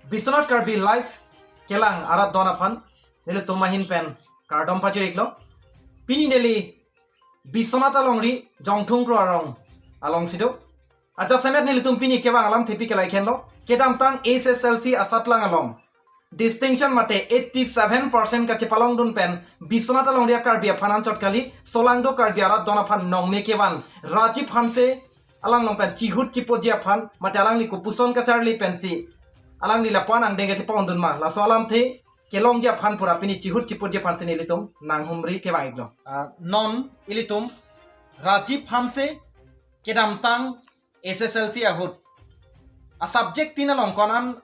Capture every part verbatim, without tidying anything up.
Biswanath Karbi Live kelang arat don aphan nelitum ahin pen kardom pajir-iklo. Pini neli Biswanath alongri Jongthung Kro arong alongsi do. Ajasemet nelitum pini kevang alamthe pi ke la-ikhenlo. Kedamtang H S L C asatlang along distinction mate eighty seven percent kachepalongdun pen Biswanath alongri a-Karbi aphan anchot kali, solangdo Karbi arat don aphan nongme kevan Rajiv Hanse alanglong pen chihut chipoji aphan mate alangli kopuson kacharli pensi alangli lapu-an angdeng kachepalongdun ma, laso alamthe kelongji aphan pura pini chihut chipoji aphansi nelitum nanghumri kevang-iklo. Ah, non ilitum Rajiv Hanse kedamtang H S L C ahut a-subject tin along ko-an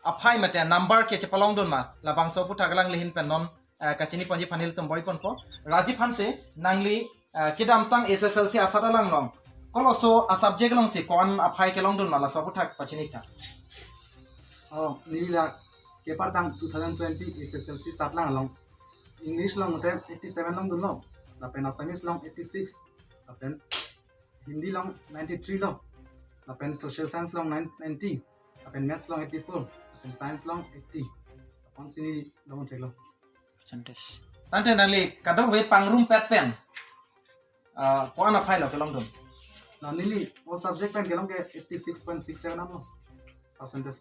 aphai mate number kechepalongdun ma, labangso aputhak alangli ahin pen non, eh, kachini ponji aphan nelitum bor-i ponpo. Rajiv Hanse, nangli, eh, kedamtang H S L C asatlang along koloso a-subject alongsi ko-an aphai kelongdun ma, laso aputhak pachini tha. Oh, neli la kepartang two thousand twenty H S L C asatlang along English along mate eighty seven longdunlo, lapen Assamese along eighty six, lapen Hindi along ninety three lo, lapen Social Science along nine ninety, lapen Maths along eighty four, lapen Science along eighty. Apon sini dong theklo. Percentage. Tangte nangli kadokave pangrumpet pen, ah, ko-an aphai lo kelongdun? Na neli all subject pen kelong ke eighty six point six seven am lo percentage.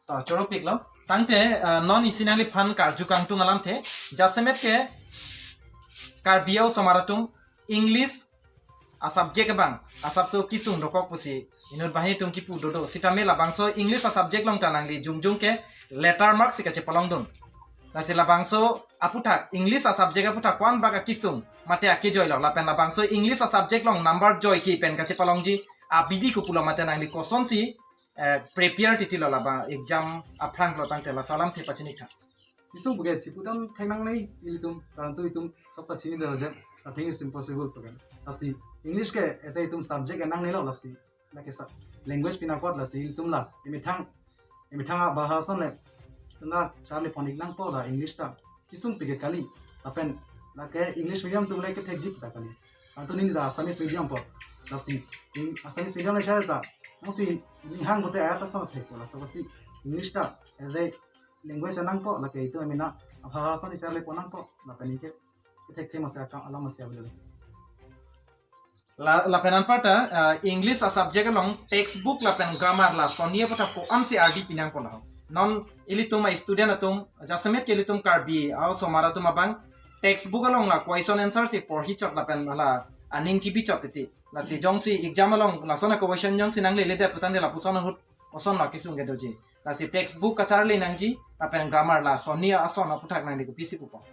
To, choro-iklo. Tangte, ah, non isi nangliphan karju kangtung alamthe. Jasemet ke Karbi a-osomar atum English a-subject abang asapso kesung dokok pusi inut banghini atum kipu dodo. Sitame labangso English a-subject along ta nangli jongjong ke letter mark si kachepalongdun. Lasi labangso aputhak English a-subject aputhak ko-an bak akesung mate akejoi lo, lapen labangso English a-subject along number joike pen kachepalongji abidi kopulo mate nangli kosonsi, eh, prepare titilo labang exam aphrang lo, tangte laso alamthe pachini tha. Kesung puke chipudam thek nangne ilitum, karantu itum sob kachini do je, I think it's impossible puke. Lasi English ke as a itum subject ke nangnelo, lasi lake sa language pinangkot, lasi itum la emethang, emethang abahasa le na charli pon-ik nangpo la English ta kesung pike kali. Lapen lake English medium atum le kethekji ta kali. Anto neli ta Assamese medium po. Lasi in Assamese medium le charli ta, jongsi neli hang bote ayat ason thekpo, laso apotsi English ta as a language nangpo, lake itum emena abahasa ni charli pon nangpo, lapen neli ke kethekthe masi akam alam masi available. La, lapen anparta, ah, English a-subject along textbook lapen grammar la sonni aputhak ko-ansi ardi pinangpo laho? Non ilitum a-student atum, jasemet ke ilitum Karbi a-osomar atum abang textbook along la question answer si porhichot lapen la aning chibichot titi. Lasi jongsi exam along lason a-question jongsi nangleledet putangte lapuson ahut koson la kesung kedoji. Lasi textbook kacharli nangji, lapen grammar la sonni ason aputhak nangli kopisi pupo?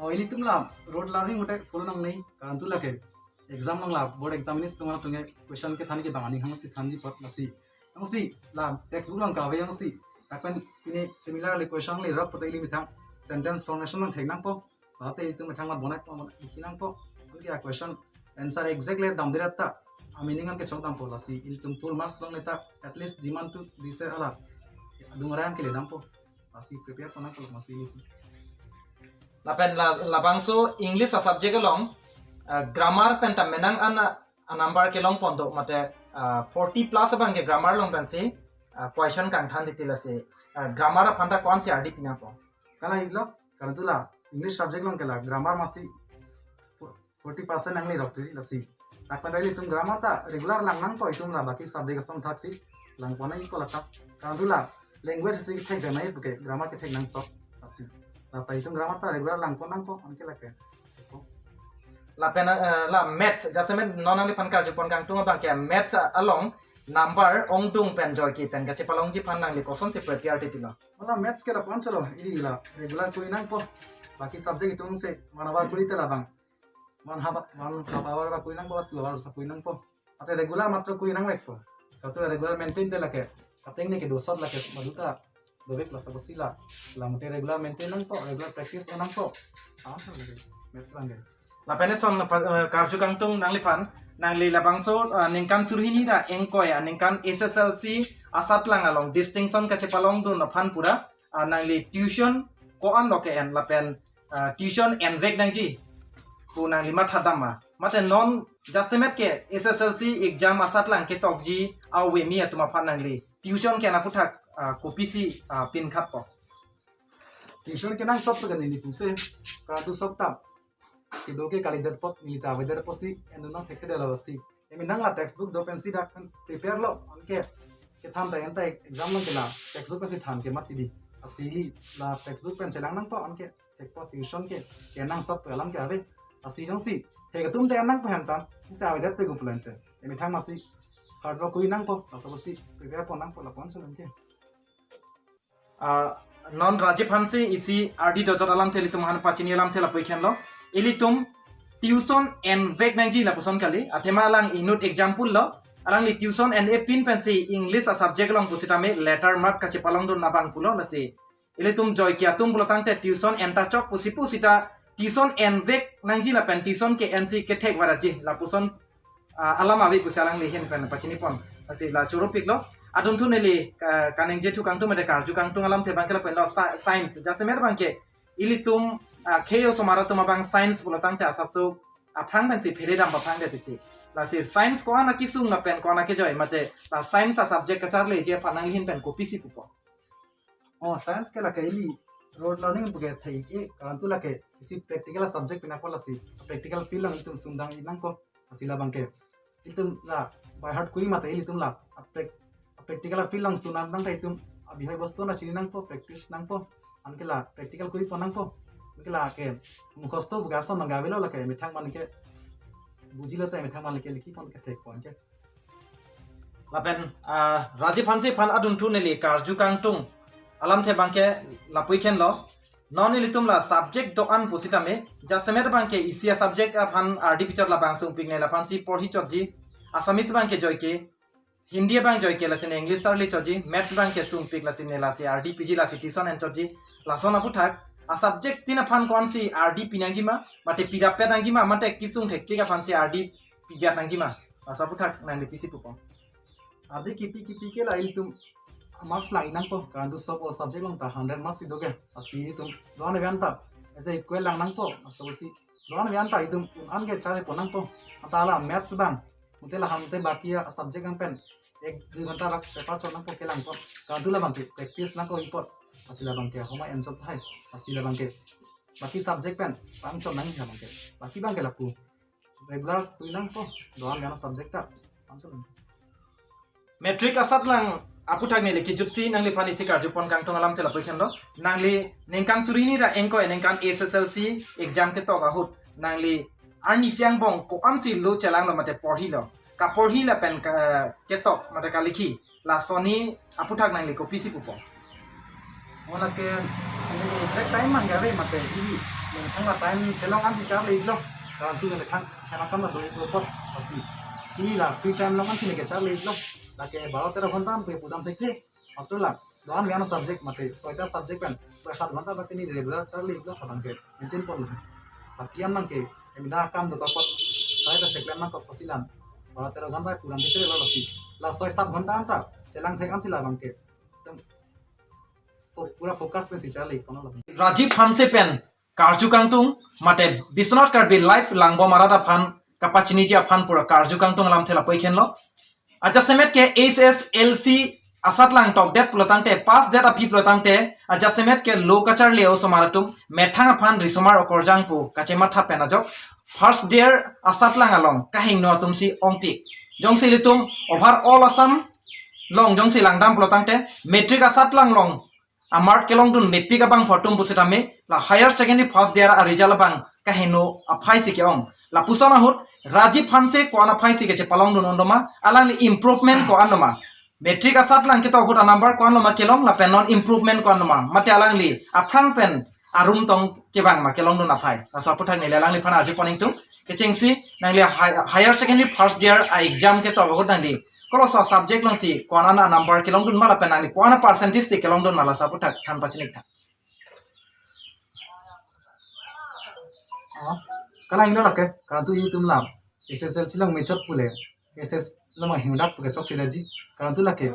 Oh, ilitum la rote learning mate follow nangne, karantu lake exam along la board examination atum atum ke question kethan ke bang aning hangsi thanji apot, lasi jongsi la textbook along kave jongsi, lapen pine similarly question le rap pote ili methang sentence formation along thek nangpo. Late itum methang mat bonai pon bonai likhi nangpo. Anke a-question answer exact le damderat ta a-meaning an kechok dampo, lasi ilitum full marks longle ta at least jiman tu dise ala adung arang kele dampo. Lasi prepare pon nangpo masi ini. Lapen la, labangso English a-subject along, ah, grammar pen ta menang an a, a-number kelong pon do mate, ah, forty plus abang ke grammar along pensi, ah, question kangthan titi, lasi, ah, grammar aphan ta ko-ansi ardi pinangpo? Kala-iklo, karantu la English subject along ke la grammar masi forty percent nangle rok tiri, lasi. Lapen ilitum grammar ta regular lang nangpo itum la baki subject ason thaksi lang pon nangpo lata. Karantu la language si kethek damnai puke grammar kethek nangsot, lasi. Lata itum grammar ta regular lang pon nangpo, anke lake. Lapen, eh, la maths, jasemet non nangliphan karju pon kangtung abang ke maths along number ongdung pen joike pen kachepalongji aphan nangli kosonsi prepare titilo? Mala maths ke la pon chalo, ili la regular kuri nangpo. Baki subject itum se one hour kuri te labang, one half, one half hour ba kuri nangpo, two hour sa kuri nangpo. Ate regular matro kuri nangvekpo. Karantu regular maintain te lake, ateng ne kedosot lake maduta dovek, laso apotsi la, la mate regular maintain nangpo, regular practice nangpo. Ah, maths abang ke. Lapen eson, eh, karju kangtung nangliphan, nangli labangso, eh, ningkan suri hini ra ingkoi aningkan H S L C asatlang along distinction kachepalongdun aphan pura, ah, nangli tuition ko-an lo ke-en lapen, ah, tuition envek nangji pu nangli mathadam ma? Mate non jasemet ke H S L C exam asatlang ketokji a-ove mi atum aphan nangli tuition ke-en aputhak ah, kopisi, ah, pinkhatpo? Tuition kenangsot ke neli pupe, kartu sop tap. Kedo ke kalidet apot neli ta avedet apotsi endunang thektedetlo lasi. Emethang la textbook do pensi dak kan prepare lo, anke kethan ta anta exam nang ke la textbook pensi than ke mati di. Lasi ili la textbook pen chelang nangpo, anke thekpo tuition ke kenangsot pu alam ke ave. Lasi jongsi thek atum te nangpo hem ta, si avedet pe gupulente. Emethang masi hard work kuri nangpo, laso si prepare pon nangpo, lapu-an si nangke. Ah, non Rajiv Hanse isi ardi dojot alamthe ilitum aphan pachini alamthe lapu-ik henlo. Ilitum tuition envek nangji lapuson kali. Athema alang inut example lo. Alangli tuition en-e pin pensi English a subject along pusitame letter mark kachepalongdun abang pulo, lasi ilitum joike atum pulotangte tuition enta chok pusi pusita tuition envek nangji lapen tuition ke-ensi kethek varaji lapuson, ah, alam ave pusi alangli ahin pen pachini pon. Lasi la choro piklo. Adunthu neli ka-, kaningje thu kangtung mate karju kangtung alamthe abang ke lapen lo sci-, science. Jasemet abang ke ilitum, ah, khei osomar atum abang science pulotangte asapso aphrang pensi phere dam aphrang de titi. Lasi science ko-an akesung lapen ko-an akejoi mate la science a subject kacharliji aphan nangli ahin pen kopisi pupo? Oh, science ke lake ili rote learning pu ke thai-ik-e, kartu lake isi practical subject pina ko, lasi practical field along itum sundang-ik nangpo, lasi labang ke itum la by heart kuri mate ilitum la a prac-, a practical field along sundang ta itum abihoi bostu na chini nangpo, practice nangpo, anke la practical kuri pon nangpo, anke lake mukhosto pu ke ason nang avelo, lake methang man ke bujilo te methang man ke likhi pon ke thekpo anke. Lapen, ah, Rajiv Hanse aphan adunthu neli karju kangtung alamthe abang ke lapu-ik henlo. Non ilitum la subject do-an pusitame, jasemet abang ke isi a subject aphan ardi pichot labang sungpik ne laphansi porhi chotji. Assamese abang ke joike, Hindi abang joike, lasi ne English charli chotji, maths abang ke sungpik lasi ne lasi ardi piji, lasi tuition en chotji. Lason aputhak a subject tin aphan ko-ansi ardi pi nangji ma, mate pirapet nangji ma, mate kesung thektik aphansi ardi piviat nangji ma? Laso aputhak nangli pisi pupo? Ardi kipi kipi ke la ilitum marks lang-ik nangpo, kartu sop o subject along ta hundred marks si do ke. Lasi ilitum do-an ave anta ese equal lang nangpo, laso si do-an ave anta itum un-an ke chari pon nangpo. Anta la maths abang, mate la hante baki a subject abang pen ek dui ghanta rak paper chot nangpo, kelang pon. Kartu labang ke practice nangpo ipot. Lasi labang ke homa en chot hai. Lasi labang ke baki subject pen pang chot nang labang ke. Baki abang ke lapu regular kuri nangpo, do-an ave subject ta. Pang chot nang. Matric asatlang aputhak neli kejutsi nangliphan isi karju pon kangtung alamthe lapu-ik henlo. Nangli ningkan suri hini ra ingkoi aningkan H S L C exam ketok ahut nangli arnisi angbong ko-ansi lo chelanglo mate porhilo? Kaporhi lapen ka-, ketok mate kalikhi, lason aputhak nangli kopisi pupo? Mo lake exact time abang ke ave mate ili methang la time chelong ansi charli-iklo. Kartu methang hena kam la do-iklo apot, lasi ili la free time along ansi neke charli-iklo. Lake baro tero ghanta an pe pudam thekthe. Mathro la do-an ave subject mate soita subject pen soi hat ghanta baki neli regular charli-iklo, labang ke maintain ponlo. Baki an abang ke emda akam do apot, sai ta seklem nangkok, lasi la baro tero ghanta pudam thekthe lo, lasi la soi sat ghanta anta chelang thek ansi labang ke ekdom fo-, pura focus pensi charli ponlo. Rajiv Hanse pen karju kangtung mate Biswanath Karbi Live langbom arat aphan kapachiniji aphan pura karju kangtung alamthe lapu-ik henlo. Ajasemet ke H S L C asatlang tokdet pulotangte, pass det aphi pulotangte, ajasemet ke lo kacharli osomar atum methang aphan risomar okorjang pu kachematha pen ajok first year asatlang along kahingno atumsi ongpik. Jongsi ilitum over all Assam along jongsi langdam pulotangte, matric asatlang along a mark kelongdun mepik abangphu atum pusitame la higher secondary first year a result abang kahingno aphaisi ke-ong. Lapuson ahut Rajiv Hanse ko-an aphaisi kachepalongdun-un doma, alangli improvement ko-an doma? Matric asatlang ketok ahut a number ko-an doma kelong lapen non improvement ko-an doma? Mate alangli aphrang pen arum tong kevang ma kelongdun aphai? Laso aputhak neli alangliphan arju pon ingtung. Kechengsi nangli hi-, higher secondary first year a exam ketok ahut nangli koloso subject alongsi ko-an a number kelongdun ma lapen nangli ko-an a percentage si kelongdun ma, laso aputhak than pachini-ik tha. Oh, kalang-iklo lake, kartu itum la H S L C along mechot pule, H S along hingdak pu ke chokche detji. Kartu lake,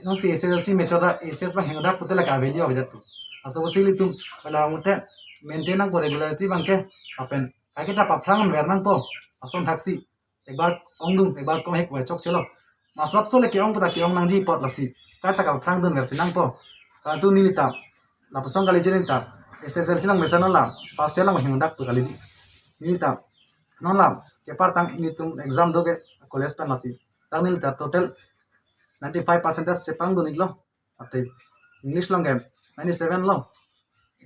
non si H S L C mechot ra H S abang hingdak pute lake a value avedet pu. Laso si ilitum la mate maintain nangpo regularity abang ke, lapen kaike ta paphrang ver nangpo, lason thaksi. Ekbar ongdun, ekbar kong hek pu chokchelo. Masap so le ke-ong pu ta ke-ong nangji apot, lasi Kaita ka aphrang dunversi nangpo. Kartu neli ta lapuson kali je neli ta S S L C lang mesen la first year lang hingdak pu kali di. Neli ta non la kepar tang nelitum exam do ke college pen lasi. Tang neli ta total ninety five percentage chepangdun-iklo. Ate English along ke ninety seven lo,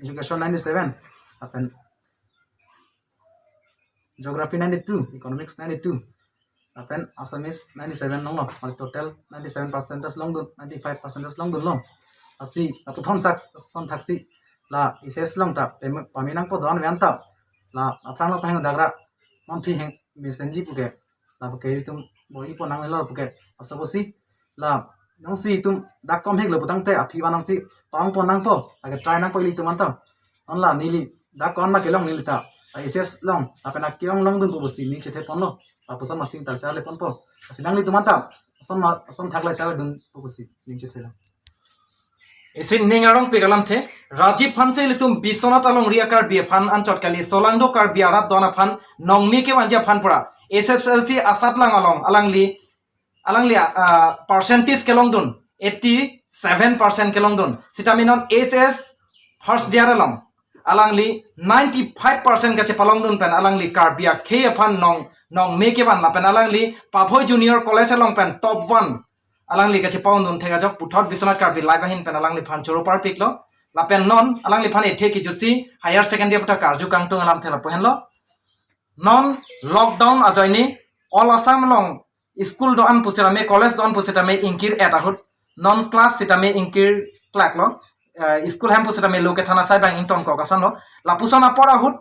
education ninety seven, lapen geography ninety two, economics ninety two, lapen Assamese ninety seven longlo. Mane total ninety seven percentage longdun, ninety five percentage longdunlo. Lasi laputhon sak, thon thaksi la H S along ta pem-, pame nangpo do-an anta la aphrang lo pahingdak ra non aphi heng mesenji puke, lapuke itum bor-ipo nangnelo puke. Laso apotsi la nangsi itum dak kom heklo putangte aphi vanangsi tongpo nangpo, lake try nangpo ilitum anta. Non la neli dak ko-an ma kelong neli ta H S along lapen ake-ong longdunpo pusi ning chetheponlo. Lapuson masing ta charleponpo. Lasi nanglitum anta ason ma, ason thak le charledunpo pusi ning chethelo. Isi ning arongpik alamthe, Rajiv Hanse ilitum Biswanath alongri a-Karbi aphan anchot kali, solangdo Karbi arat don aphan nongme kevanji aphan pura H S L C asatlang along alangli, alangli, ah, percentage kelongdun eighty seven percent kelongdun. Sitame non H S first year along alangli ninety five percent kachepalongdun pen alangli Karbi akhei aphan nong, nongme kevan lapen alangli Pabhoi Junior College along pen top one alangli kachepalongdun thek ajok puthot Biswanath Karbi Live ahin pen alangliphan choro parpiklo. Lapen non alangliphan ethe kejutsi higher secondary aputhak karju kangtung alamthe lapu henlo. Non lockdown ajoine all Assam along school do-an pusitame, college do-an pusitame ingkir-et ahut, non class sitame ingkir klaklo. Eh, school hem pusitame lo kethan asai abang ingtonkok asonlo. Lapuson apor ahut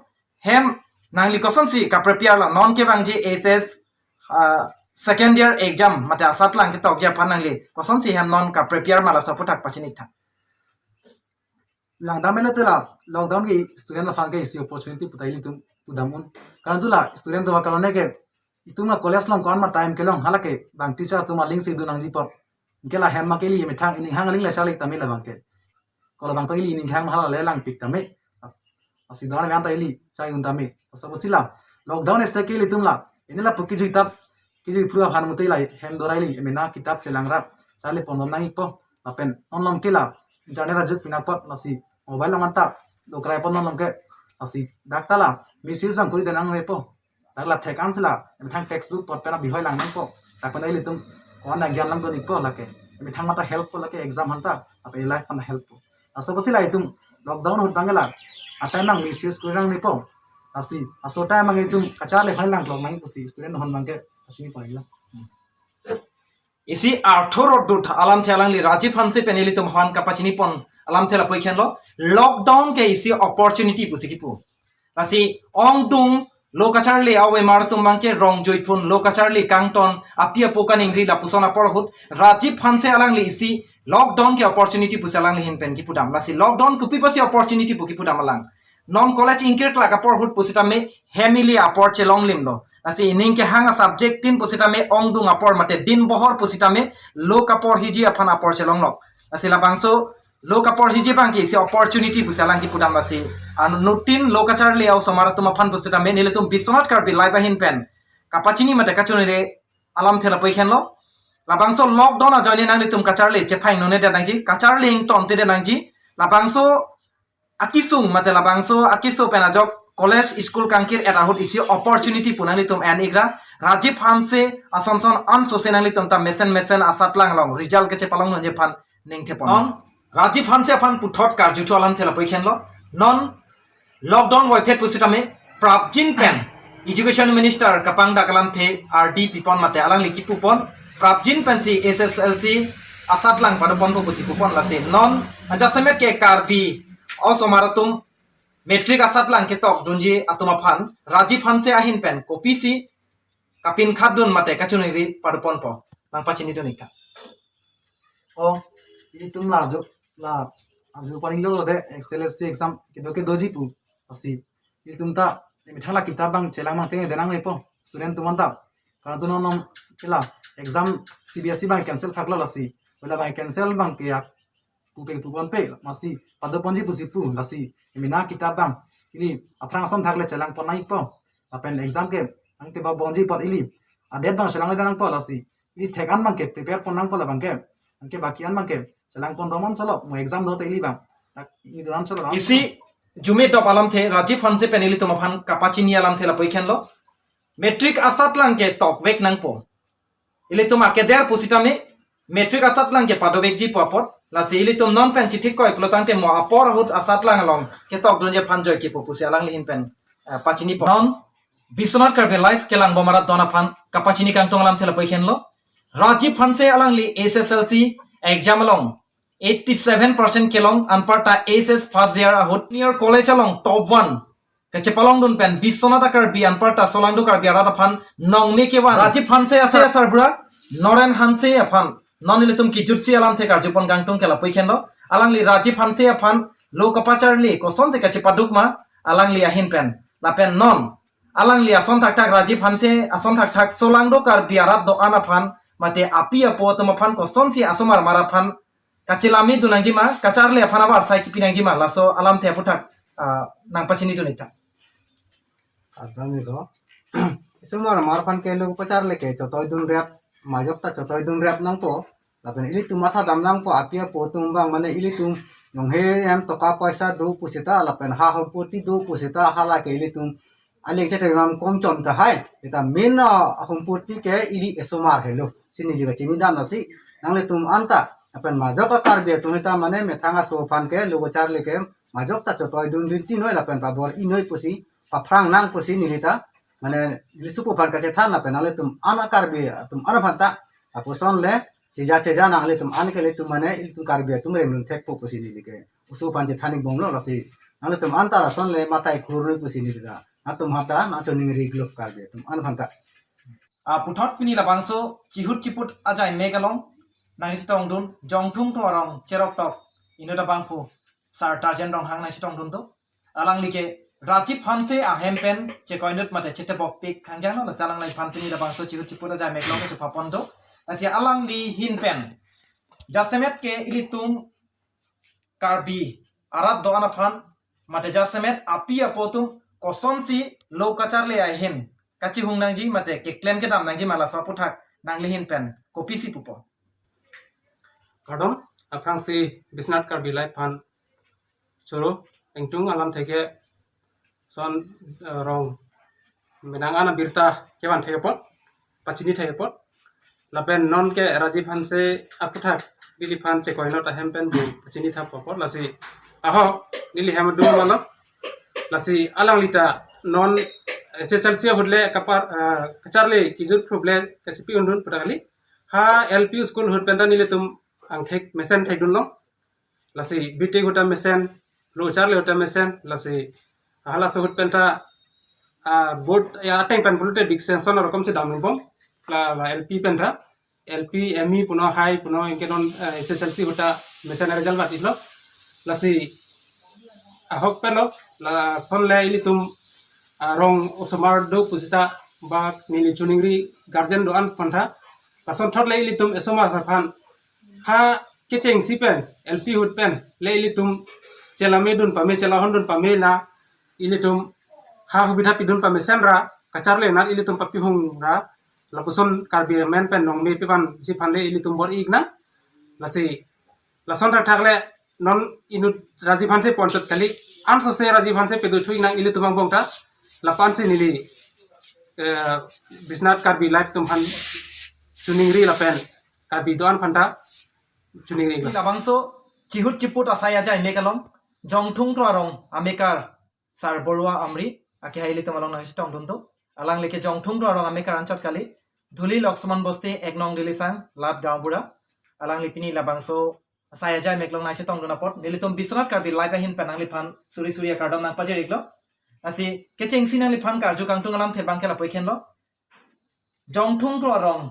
hem nangli kosonsi kaprepare lo, non kevangji H S, ah, second year exam mate asatlang ketokji aphan nangli kosonsi hem non kaprepare ma, laso aputhak pachini-iktha. Langdam melo te la lockdown ke student aphan ke isi opportunity puta ilitum pudam un. Kartu la student do karone ke itum la college along ko-an ma time kelong, halake bang teacher atum aling si dun nangji apot. Anke la hem ma ke ili methang ining hang aling le charli tame labang ke. Ko labang to ili ining hang hala le langpik tame. Lasi do-an anta ili charli un tame. Laso apotsi la lockdown ese ke ilitum la, ili lapu kejui kitap, kejui phru aphan mate la hem dorai ili emena kitap chelang rap charlipon nangpo. Lapen non along ke la internet ajut pinapot, lasi mobile along anta doraipon non along ke. Lasi dak ta la misuse abang kuri de nangrepo. Dak la thek-an si la emethang textbook apot pen abihoi lang nangpo. Dak pen ilitum ko-an agyan langdun-ikpo lake. Emethang mata help po lake exam anta, lapen life anta help po. Laso apotsi la itum lockdown ahut abang ke la a-time abang misuse kuri nangnepo. Lasi laso a-time abang itum kacharli hoi lang klok nang pusi student ahon abang ke pachini-ikpo la. Isi arthur rodut alamthe alangli Rajiv Hanse pen ilitum aphan kapachinipon alamthe lapu-ik henlo. Lockdown ke isi opportunity pusi kipu. Lasi ongdung lo kacharli a-omar atum abang ke rong joiphun, lo kacharli kangton, api apo kaningri, lapuson apor ahut Rajiv Hanse alangli isi lockdown ke opportunity pusi alangli ahin pen kipudam. Lasi lockdown kopi apotsi opportunity pu kipudam alang? Non college ingkir klak apor ahut pusitame hem ili apor chelonglimlo. Lasi ining kehang a-subject tin pusitame ongdung apor mate din bohor pusitame lo kaporhiji aphan apor chelonglok. Lasi labangso lo kaporhiji abang ke isi opportunity pusi alang kipudam. Lasi anuttin lo kacharli a-osomar atum aphan pusitame nelitum Biswanath Karbi Live ahin pen kapachini mate kachinine alamthe lapu-ik henlo. Labangso lockdown ajoine nanglitum kacharli chephang nune det nangji, kacharli ingtonte det nangji. Labangso akesung mate labangso akeso pen ajok college school kangkir-et ahut isi opportunity pu nanglitum en-ikra. Rajiv Hanse asonson ansose nanglitum ta mesen mesen asatlang along result kachepalongdunji aphan ningthepon. Non Rajiv Hanse aphan puthot karjuthu alamthe lapu-ik henlo. Non lockdown voiphit pusitame prapjin pen Education Minister kapangdak alamthe ardi pipon mate alangli kipupon, prapjin pensi H S L C asatlang padoponpo pusi pupon. Lasi non ajasemet ke Karbi a-osomar atum matric asatlang ketokdunji atum aphan Rajiv Hanse ahin pen kopisi kapinkhatdun mate kachiningri padoponpo, nangpachinidun-iktha. O, itum la jo, la ajo paring lo de H S L C exam kedo ke doji pu. Lasi itum ta emethang la kitap abang chelang abang teng de nanglepo student atum anta. Kartu non non ke la exam C B S E abang cancel thaklo, lasi hala abang cancel abang ke ya pupe puponpe, lasi padoponji pusi pu. Lasi emena kitap abang ili aphrang ason thak le chelangpon nangpo. Lapen exam ke angke ba bonji apot ili a-date abang chelang le nangpo. Lasi ili thek-an abang ke prepare pon nangpo labang ke. Anke baki an abangke chelang pon romon solo, mo exam do ta ili abang. Tak, ini doram solo. Isi jume dop alamthe, Rajiv Hanse pen ilitum aphan kapachini alamthe lapu-ik henlo. Matric asatlang ke tokvek nangpo. Ilitum akeder pusitame, matric asatlang ke padovekji pu apot. Lasi ilitum non pen chithik koi pulotangte mo apor ahut asatlang along ketokdunji aphan joike pu pusi alangli ahin pen, eh, pachini po. Non Biswanath Karbi Live kelang bom arat do-an aphan kapachini kangtung alamthe lapu-ik henlo. Rajiv Hanse alangli H S L C exam along eighty seven percent kelong, anparta H S first year ahut near college along top one kachepalongdun pen Biswanath a-Karbi anparta solangdo Karbi arat aphan nongme kevan Rajiv Hanse ase asarbura Noren Hanse aphan non ilitum kijutsi alamthe karjupon kangtung ke lapu-ik henlo. Alangli Rajiv Hanse aphan lo kapacharli kosonsi kachepaduk ma alangli ahin pen. Lapen non alangli ason thakthak, Rajiv Hanse ason thakthak solangdo Karbi arat do-an aphan mate api apo atum aphan kosonsi asomar mar aphan kachelamedun nangji ma, kacharli aphan avarsai kipi nangji ma, laso alamthe aputhak, ah, nangpachinidun-ik tha. Adani ko. Isomar mar aphan ke lo kacharli ke chotoidun rep, majok ta chotoidun rep nangpo. Lapen ilitum matha dam nangpo, api apo atum abang mane ilitum nong he em toka paisa do pusita, lapen ha humpoti do pusita, hala ke ilitum aling chete ram kom chom tahai. Ita main, ah, humpoti ke ili esomar helo. Sini juga chini dam nasi. Nanglitum anta, lapen majok a-Karbi atum ita mane methang aso aphan ke lo kacharli ke majok ta chotoidun rinti noi lapen pabor-i noi pusi, paphrang nang pusi neli ta mane ilitum aphan kachethan lapen nanglitum an a-Karbi atum an aphan ta, apusonle cheja cheja nanglitum an ke ilitum mane ilitum Karbi atum rengdun thekpo pusi neli ke oso aphan chethan-ik bomlo. Lasi nanglitum anta lasonle matai khur noi pusi neli ta, nangtum aphan ta nangchoningri-iklo Karbi atum an aphan ta. Ah, puthot pini labangso chihut chiput ajai mek along nangchetongdun Jongthung Tro arong cheroktok inut abangphu Sar Tarjen Ronghang nangchetongdun do. Alangli ke Rajiv Hanse ahem pen chekoinut mate chetebokpik khangjang lo, lasi alangliphan pini labangso chihut chiput ajai mek along kachepapon do. Lasi alangli ahin pen jasemet ke ilitum Karbi arat do-an aphan mate jasemet api apo atum kosonsi lo kacharli ahin kachihung nangji mate keklem kedam nangji ma, laso aputhak nangli ahin pen kopisi pupo? Kardom, aphrangsi Biswanath Karbi Live aphan choro ingtung alamthe ke son, eh, rong menang an abirta kevan thek apot, pachini thek apot. Lapen non ke Rajiv Hanse aputhak neliphan chekoinut ahem pen bu pachini thap apot, lasi ahok neli hem adung malo. Lasi alangli ta non H S L C ahut le kapar, ah, kacharli kijut phrup le kachepi-undun pu ta kali. Ha L P school ahut pen ta nelitum angthek mesen thekdunlong. Lasi B Tech ahut ta mesen, lo charli ahut ta mesen, lasi halaso ahut pen ta, ah, board ya ateng pen pulote distinction arokom si damlong bom. La, la L P pen ta, L P, M E puno high puno anke non, eh, H S L C ahut ta mesen result bat-iklo. Lasi ahok pen lo, lasonle ilitum, ah, rong osomar do pusita ba neli choningri guardian do-an aphan ta, lason thot le ilitum esomar aphan ha kechengsi pen, L P ahut pen le ilitum chelamedun pame, chelahondun pame, la ilitum ha hubidha pidun pamesen ra kacharli nat ilitum papihung ra, lapuson Karbi amen pen nongme pi vanji aphan le ilitum bor-i-ik nang. Lasi lason thakthak le non inut Rajiv Hanse pu anchot kali, ansose Rajiv Hanse pado thu-ik nang ilitum angbong ta, lapu-ansi neli, eh, Biswanath Karbi Live atum aphan choningri lapen Karbi do-an aphan ta choningri. Labangso chihut chiput asai ajai mek along Jongthung Tro arong amekar Sar Borua Amri akehai ilitum along nangchetongdun do. Alangli ke Jongthung Tro arong amekar anchot kali, Dhuli Laksman Bosti, ek nong Dilisang, Lat Gaonbura. Alangli pini labangso asai ajai mek along nangchetongdun apot nelitum Biswanath Karbi Live ahin pen nangliphan suri suri akardom nangpajir-iklo. Lasi kechengsi nangliphan karju kangtung alamthe abangke lapu-ik henlo. Jongthung Tro arong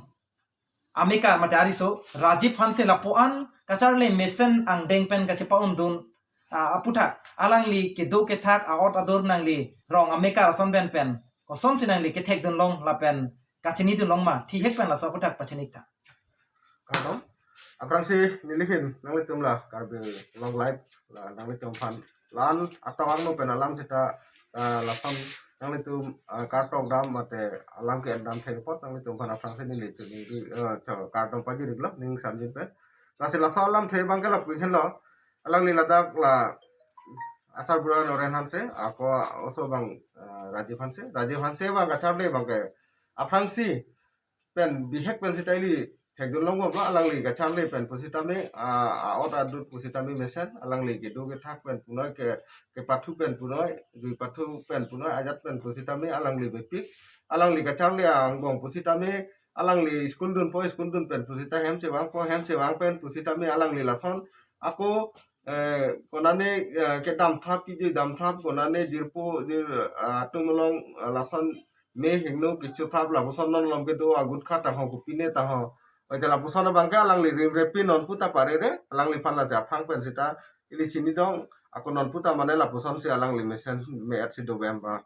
amekar mate ariso Rajiv Hanse lapu-an kacharli mesen angdeng pen kachepa-undun, ah, aputhak alangli kedo kethak a-ot adur nangli rong amekar ason pen pen kosonsi nangli kethekdunlong lapen kachinidunlong ma, thihek pen laso aputhak pachini-ik tha. Kardom. Aphrangsi neli ahin nanglitum la Karbi Long Live la nanglitum aphan la-an atong arlo pen alam seta, ah, lason nanglitum, ah, kartok dam mate alam ke-en dam thek apot nanglitum aphan aphrangsi neli choningri, eh, cho, kardom pajir-iklo ning samjin pen. Lasi laso alamthe abangke lapu henlo, alangli ladak la asarbura Noren Hanse, ako oso abang, eh, Rajiv Hanse. Rajiv Hanse abang kacharli abangke aphrangsi pen bihek pen seta ili thekdun longpo, alangli kacharli pen pusitame, ah, a-ot adut pusitame mesen, alangli kedo kethak pen punoi, ke, kepathu pen punoi, jui pathu pen punoi, ajat pen pusitame alangli mepik, alangli kacharli angbong pusitame, alangli school dunpo, school dun pen pusita hem chevangpo, hem chevang pen pusitame alangli lason ako, eh, konane, eh, kedam thap, kejui dam thap, konane jirpo, jir, ah, atum along, ah, lason me hingno kecho thap, lapuson non along kedo agutkha ta ho, kopine ta ho. Oite lapuson abangke alangli rimre pi non puta parere, alangliphan lasi aphrang pen seta ili chinidun, ako non puta mane lapusonsi alangli mesen me-etsi dovem ba.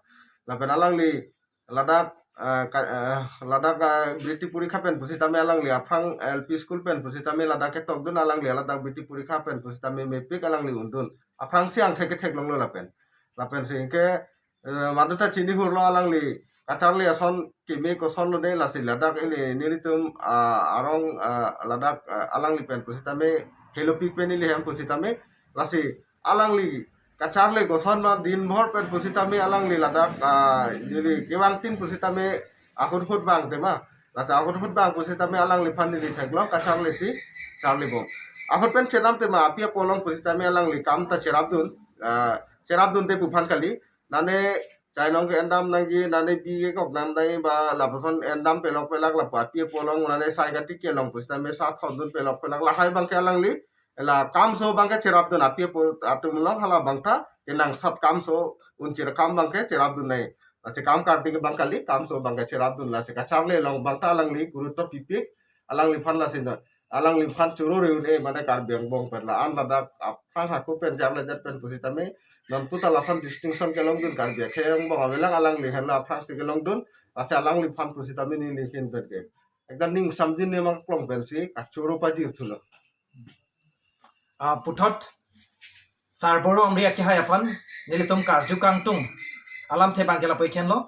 Lapen alangli ladak, eh, ka-, eh, ladak, eh, britthi porikha pen pusitame alangli aphrang L P school pen pusitame ladak ketokdun, alangli ladak britthi porikha pen pusitame mepik, alangli undun. Aphrangsi angthek ketheklonglo lapen. Lapensi ke, eh, maduta chinihurlo alangli kacharli ason keme kosonlo de, lasi ladak ili nelitum, ah, arong, ah, ladak, ah, alangli pen pusitame helopik pen ili hem pusitame, lasi alangli kacharli koson ma dinbhor pen pusitame alangli ladak, ah, neli kevangtin pusitame ahut hut bang tema. Lasi ahut hut bang pusitame alangliphan neli theklong kacharlisi charlibom. Ahut pen chenam tema api apo along pusitame alangli kam ta cherapdun, ah, cherapdunde pu aphan kali. Nane chainong ke-endam nangji, nane bi kekok nam nangji ba lapuson endam pelok pelak lapu api apo along, nane sai katik kelong pusitame sa thondun pelok pelak, lahai abangke alangli la kamso abangke cherapdun api apo atum along, hala abangta kenangsot kamso unchir kam abangke cherapdun nai. Lasi kam karting abang kali, kamso abangke cherapdun, lasi kacharli along abangta alangli guruto pipik, alangliphan lasi na, alangliphan choro reun e mane Karbi angbong pen la-an ladak aphrang hako pen jam lajet pen pusitame non puta lason distinction kelongdun, Karbi akhei angbong avelang alangli henlo aphrangsi kelongdun, lasi alangliphan pusitame neli hin pen ke ekdam ning samjin ne mak plong pensi kachoro pajir thulo. Ah, puthot Sarboro Amri akehai aphan nelitum karju kangtung alamthe abangke lapu henlo.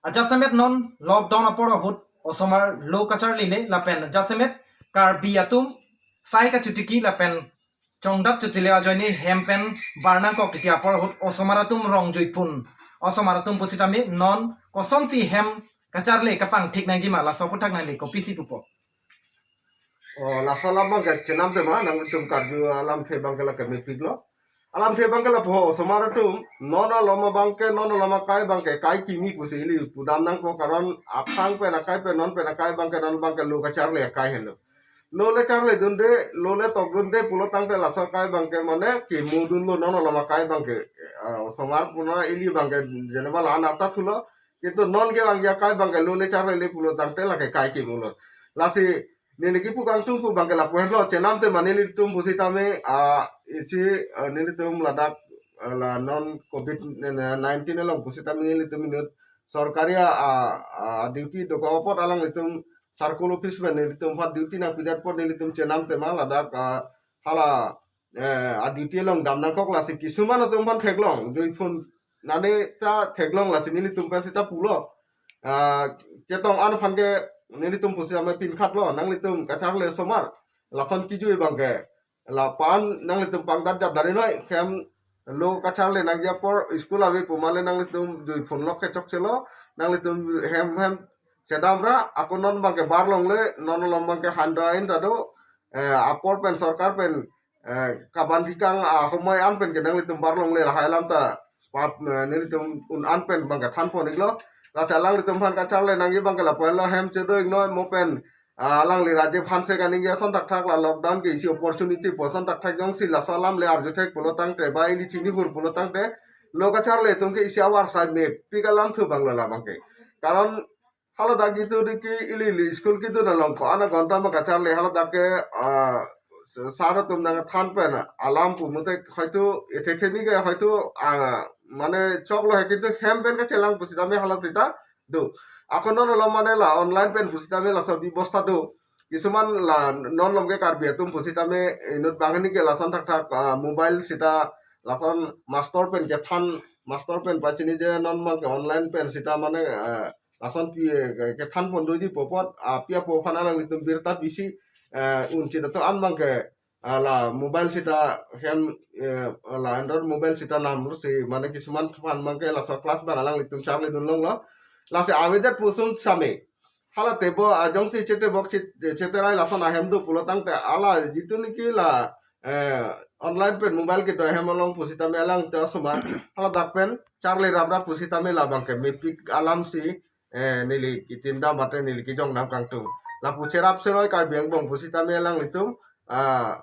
Ajasemet non lockdown apor ahut osomar lo kacharlile lapen jasemet Karbi atum sai kachotiki lapen chongdat chotile ajoine hem pen bar nangkok titi apor ahut osomar atum rong juipun. Osomar atum pusitame non kosonsi hem kacharli kapangthik nangjima, laso aphuthak nangli kopisi pupo? Oh, laso alam abangke chenam tema, nangtum karju alamthe abangke la kemepiklo. Alamthe abangke lapu, osomar atum non alom abangke, non alom akai abangke kai kimi pusi ili pudam nangpo, karon aphrang pen akai pen non pen akai abangke, non abangke lo kacharli akai henlo. Lo le charlidunde, lo le tokdunde pulo tangte laso akai abangke mane kemodunlo, non alom akai abangke, ah, osomar puna ili abangke jeneba la-an ata thulo. Kintu non kevangji akai abangke lo le charlile pulo tangte lake kai kemulo. Lasi neli kipu kangtung pu abangke lapu henlo, chenam tema nelitum pusitame, ah, isi, ah, nelitum ladak, ah, la non covid nineteen along pusitame nelitum inut sorkari, ah, ah, duty dokok apot alanglitum circle office pen nelitum aphan duty nangpijat apot nelitum chenam tema ladak, ah, hala, eh, a duty along dam nangkok, lasi kisuman atum aphan theklong, juipun nane ta theklong, lasi nelitum pen seta pulo. Ah, ketong an aphan ke nelitum pusitame pinkhatlo, nanglitum kacharli osomar lason kejui abangke lapu-an nanglitum pangdat jap dari noi, hem lo kacharli nangji apor school ave pu male nanglitum juipun lok kechokchelo, nanglitum hem hem chedamra, ako non abangke bar longle, non alom abangke handra in ta do, eh, apor pen sorkar pen, eh, kaban kikang ahomoi an pen ke nanglitum bar longle, lahai alam ta pat, eh, nelitum un an pen abangke thanpon iklo. Lasi alanglitum aphan kacharli nangji abangke lapu henlo, hem chedo iknoi mo pen, ah, alangli Rajiv Hanse kaningje ason thakthak la lockdown ke isi opportunity pu ason thakthak jongsi laso alam le arju thek pulo tangte ba ili chinihur pulo tangte lo kacharli atum ke isi awar sai mepik alamthe abanglo la abangke. Karon haladak itu diki ili ili school kedun along ko-an agonta ma kacharli, haladak ke, ah, sar atum nangthan pen alam pu mate hoito ethe theni ke hoito, ah, mane choklo he, kintu hem pen kachelang pusitame hala seta do. Ako non alom mane la online pen pusitame laso bebosta do. Kisuman la non alom ke Karbi atum pusitame inut banghini ke lason thakthak, ah, mobile seta lason master pen kethan, master pen pachinije, non abangke online pen seta mane, ah, lason pi, eh, kethanpon doji pu apot, ah, api apo aphan alanglitum birta pisi, eh, un chit atum an abangke, ah, la mobile sita hem, eh, la Android mobile sita namlo si, mane kisuman aphan abangke laso class abang alanglitum charli dun longlo. Lasi avedet pu ason same. Hala tebo ajongsi chetebok chit-, cheterai lason ahem do pulo tangte hala jitu niki la, eh, online pen mobile kedo ahem along pusitame alang te osomar hala dak pen charli raprap pusitame labangke mepik alam si, eh, neli kitin dam mate neli kijong dam kangtung. Lapu cherap cheroi Karbi Anglong pusitame alanglitum, ah,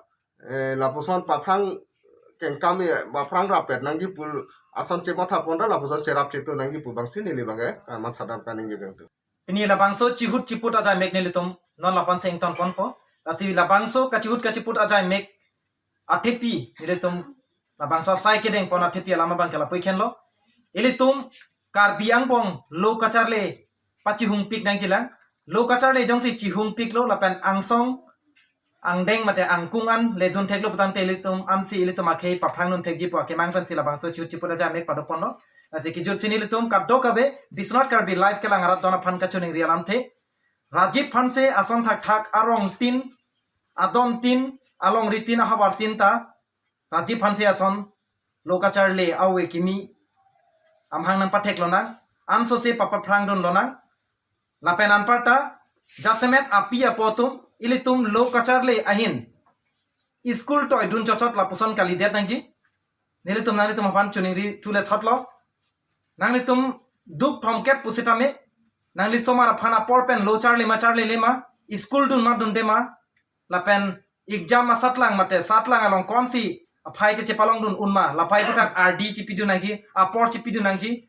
eh, lapuson paphrang kengkam, eh, paphrang rapet nangji pu ason chematha pon ra lapuson cherap chetu nangji pu abangsi neli abangke, ah, matha dam kaningje kangtung. Pini labangso chihut chiput ajai mek nelitum non lapu-an si ington ponpo. Lasi labangso kachihut kachiput ajai mek athepi nelitum labangso asai kedeng pon athepi alam abangke lapu-ik henlo. Ilitum Karbi Anglong lo kacharli pachihungpik nangjilang. Lo kacharli jongsi chihungpiklo lapen angsong angdeng mate angkung an ledun theklo putangte ilitum ansi ilitum akhei paphrang dun thekji pu akemang pensi labangso chihut chiput ajai mek pado ponlo. Lasi kijutsi nelitum kadokave Biswanath Karbi Live kelang arat don aphan kachiningri alamthe. Rajiv Hanse ason thakthak arong tin, adon tin, alongri tin, ahavar tin ta Rajiv Hanse ason lo kacharli ave kimi amahang nangpathek lonang, ansose papaphrang dun lonang. Lapen anparta jasemet api apo atum ilitum lo kacharli ahin school toi dun chochot lapuson kalidet nangji. Nelitum nanglitum aphan chiningri thule thotlo. Nanglitum dup thomkep pusitame nangli osomar aphan apor pen lo charli ma charlile ma, school dun ma dunde ma, lapen exam asatlang mate satlang along konsi aphai kechepalong dun un ma, laphai aphuthak ardi chepi dun nangji, apor chepi dun nangji.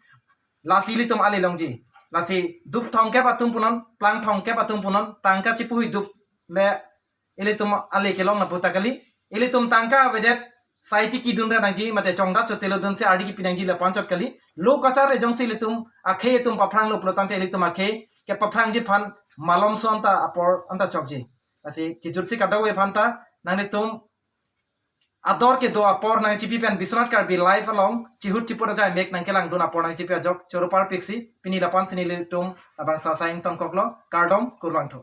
Lasi ilitum ale longji. Lasi dup thomkep atum punon, plang thomkep atum punon, tangka chepuhui dup le ilitum ale kelong lapu ta kali. Ilitum tangka avedet sai tiki dun ra nangji mate chongdat chotelo dunsi ardi kipi nangji lapu anchot kali. Lo kacharli jongsi ilitum akhei atum paphranglo pulo tangte ilitum akhei kepaphrangji aphan malomso anta apor anta chokji. Lasi kijutsi kadokave aphanta nanglitum ador kedo apor nangchipi pen Biswanath Karbi Live along chihut chiput ajai mek nangkelang dun apor nangchipi ajok choro parpiksi pini lapu-an si nelitum labangso asai ington koklo, kardom, kurvangthu.